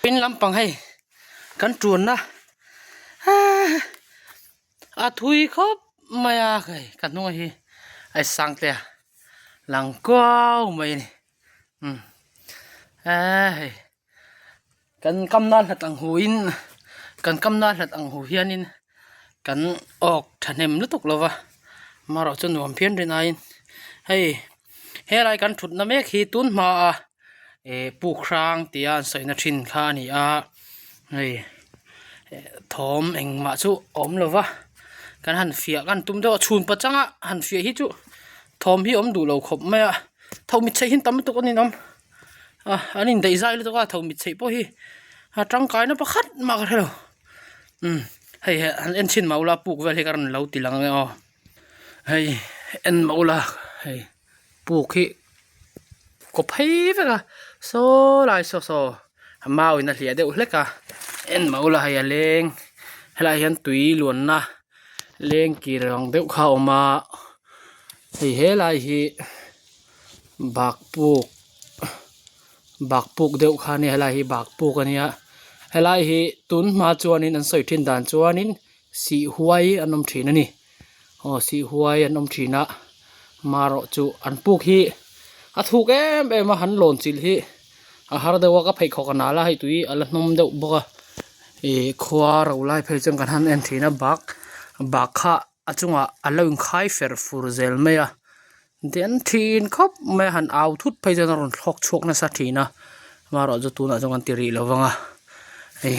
In lampang hei kan tuanna a thui khawp mai a hei ka hnung hi a sang te a lang kuau mai a ni umm eee hei kan kamna hlat ang hu in kan kamna hlat ang hu hianin kan awk thahnem lutuk lo va amaherawhchu nuam phian rin aiin hei helai kan thutna mek hi tun hmaa eh puk hrang tia an sawina thin kha a ni a hei thawm engmah chu a awm lo va kan han fiah kan tum deuh a chhun pachang a han fiah hi chu thawm hi a awm duh lo khawp mai a tho mit chheih hi an tam lutuk a ninawm a an indaih zai lutuk a tho mit chheih pawh hi a tangkaina pakhat mah ka hrelo umm hei han en chhin mah ula puk vel hi ka rawn lo ti lang ang e aw hei en mah ula hei puk hi kaw phei vek a saw lai saw saw a mau in a hliah deuh hlek a en mah ula hei a leng helaiah hian tui luanna leng kir ang deuh kha a awm a hei helai hi bak puk bak puk deuh kha a nia helai hi bak puk a nia helai hi tun hma chuanin an sawi thin dan chuanin sih huai an awm thin a ni. Aw sih huai an awm thin a marawh chu an puk hi a thuk em em a han lawn chilh hi a har deuh a ka pheikhawk a nal a hei tui a la hnawm deuh bawk a ih khua ro lai phei chuan kan han en thin a bak bak kha a chungah a lo inkhai fer fur zel mai a den thin khawp mai a han au thut phei chuan a rawn thlawk chhuak nasa thin a amaherawh chu tunah chuan kan ti rih lo vang a hei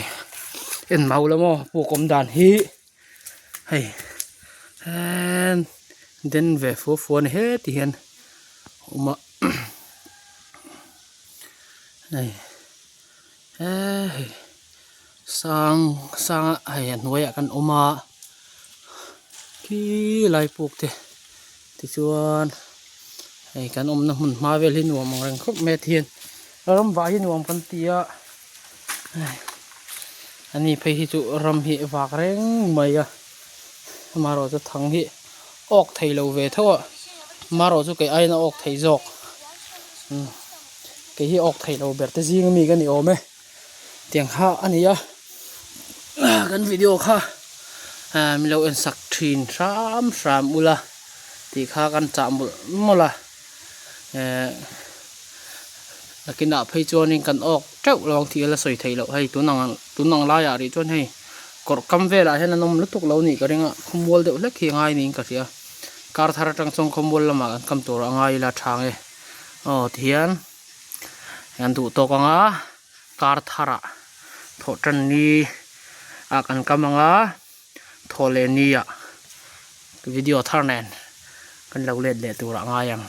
en mau la maw puk awm dan hi. Hei eee den ve fua fua a ni heti hian a awm a hei eee hei sang sang a hei a hnuaiah kan awm a khi lai puk te tichuan hei kan awmna hmun hma vel hi nuam ang reng khawp mai a ti hian ram vah hi nuam kan ti a. Ani phei hi chu ram hi vak reng mai a amaherawh chu thang hi awk thei lo ve tho a amaherawh chu kei aiin a awk thei zawk umm kei hi awk thei lo ber te zing ami ka ni awm e tiang kha a ni a kan video kha ah min lo en sak thin hram hram ula tih kha kan chah mawlh mawlh a eh. Nakinah phei chuanin kan awk teuh lo ang tih a la sawi theih loh hei tun ang tun ang laiah rih chuan hei kawrh kam velah hian an awm lutuk lo nih ka ring a khawmual deuh hlek hi a ngai niin ka hria kar thar atang chuan khawmual lamah kan kam tur a ngai ila tha nge aw tihian an duh tawk ang a kar tharah thawh tan ni ah kan kam ang a thawh leh ni ah video thar nen kan lo let leh turah a ngai ang.